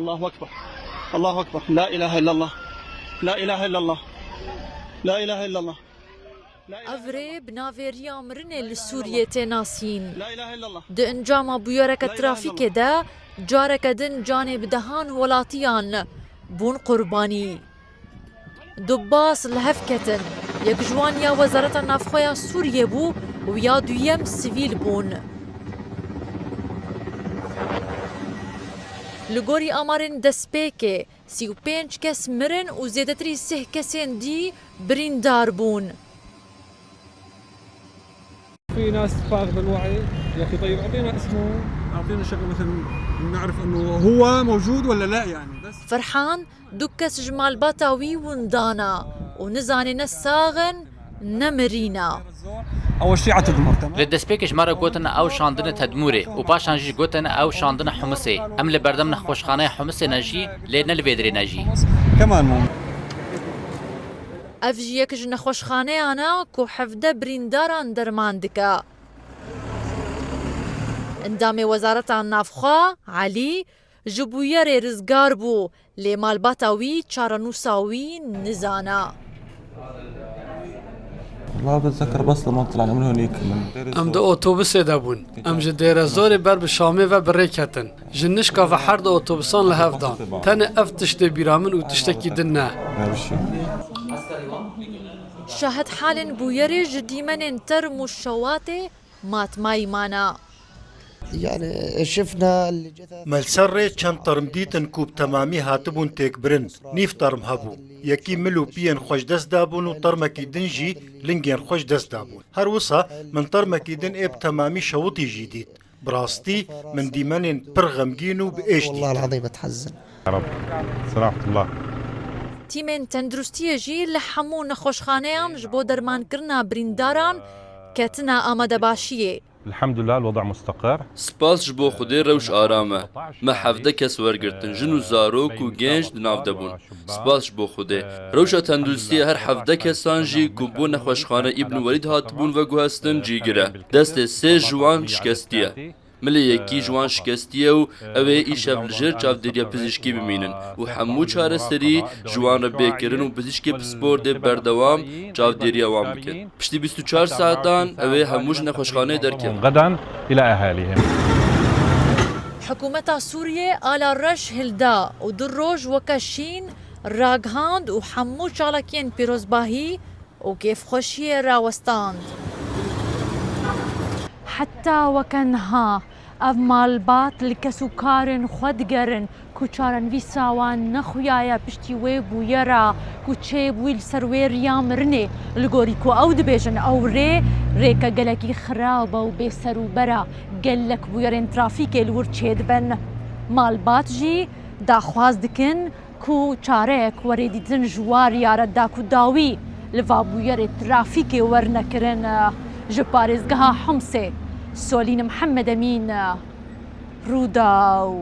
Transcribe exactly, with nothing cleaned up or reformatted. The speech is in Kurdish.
الله أكبر. الله أكبر. لا إله إلا الله. لا إله إلا الله. لا إله إلا الله. Ev rê bi navê riya mirinê li Sûriyê tê nasîn. Di encama bûyereke trafîkê de careke din canê bi dehan welatiyan bûn qurbanî. Du bas li hev ketin. Yek ji wan ya Wezareta Navxwe ya Sûriyê bû û ya duyem sivîl bûn. Li gorî amarên destpêkê, sî û pênc kes mirin û zêdetirî sih kesên dî birîndar bûn. في ناس فاقدة الوعي. يا أخي، طيب، أعطينا اسمه. أعطينا شغلة مثلًا نعرف إنه هو موجود ولا لا، يعني، بس. Ferhan, du kes ji malbata wî windana û nizane ne sax in, ne mirî ne. أول شيء على تدمر، تمام؟ Li destpêkê ji me re gotin ew şandine Tedmûrê û paşan jî gotin ew şandine Humisê. Em li berdem nexweşxaneya Humisê ne jî, lê ne li vê derê ne jî. كمان مو. Ev jî yek ji nexweşxaneyan e ku hevdeh birîndaran derman dike. Endamê Wezareta Navxwe, Elî, ji bûyerê rizgar bû, lê malbata wî çarenûsa wî nizana. والله بتذكر بس لما طلعنا من هونيك، من دير Em di الزور. Otobusê de bûn. Em ji Dêrezorê ber bi Şamê ve bi rê ketin. Ji nişka ve her du otobusan li hev dan. Tenê ev tiştê bîra min û tiştekî din ne. Şahid halên bûyerê ji dîmenên term û şewatê matmayî mana. يعني شفنا الجثث. Me li ser rê çend term dîtin ku bi temamî hatibûn têkbirin. Nîv term hebû. Yekî mil û piyên xwe ji dest dabûn û termekî din jî lingên xwe ji dest dabûn. Her wisa min termekî din ê bi temamî şewitî jî dît. Bi rastî min dîmenên pir xemgîn û bi êş والله dît. العظيم تحزن. يا رب. سلامة الله. Tîmên tenduristiyê jî li hemû nexweşxaneyan ji bo dermankirina birîndaran ketine amadebaşiyê. الحمد لله، الوضع مستقر. Spas ji bo Xwedê, rewş aram e. Me hevdeh kes wergirtin, jin û zarok û genç di nav de bûn. Spas ji bo Xwedê. Rewşa tenduristiyê her hevdeh kesan jî ku bo nexweşxane Îbn Welîd hatibûn veguhestin, cîgir e. Destê sê ji wan şikestî ye. Milê yekî ji wan şikestî ye û ew ê îşev li jêr çavdêriya pizîşkî bimînin û hemû çareserî ji wan re bê kirin û pizîşkê pispor dê berdewam çavdêriya wan bikin. Piştî bîst û çar saetan ew ê hemû ji nexweşxaneyê derkevin. غدا إلى أهاليهم. Hikûmeta Sûriyê ala reş hilda û du roj weke şîn ragihand û hemû çalakiyên pîrozbahî û kêfxweşiyê rawestand. Heta weke niha ev malbat li kes û karên xwe digerin ku çarenivîsa wan nexuyaye piştî wê bûyera ku çêbûyî li ser wê riya mirinê, li gorî ku ew dibêjin ew rê, rêke gelekî xirab e û bêserûber e, gelek bûyerên trafîkê li wir çêdibin. Malbat jî daxwaz dikin ku çareyek were dîtin ji wa riya re da ku dawî li va bûyerê trafîkê werne kirin. Ji parêzgeha Homsê, Solîn Mihemed Emîn, Rûdaw.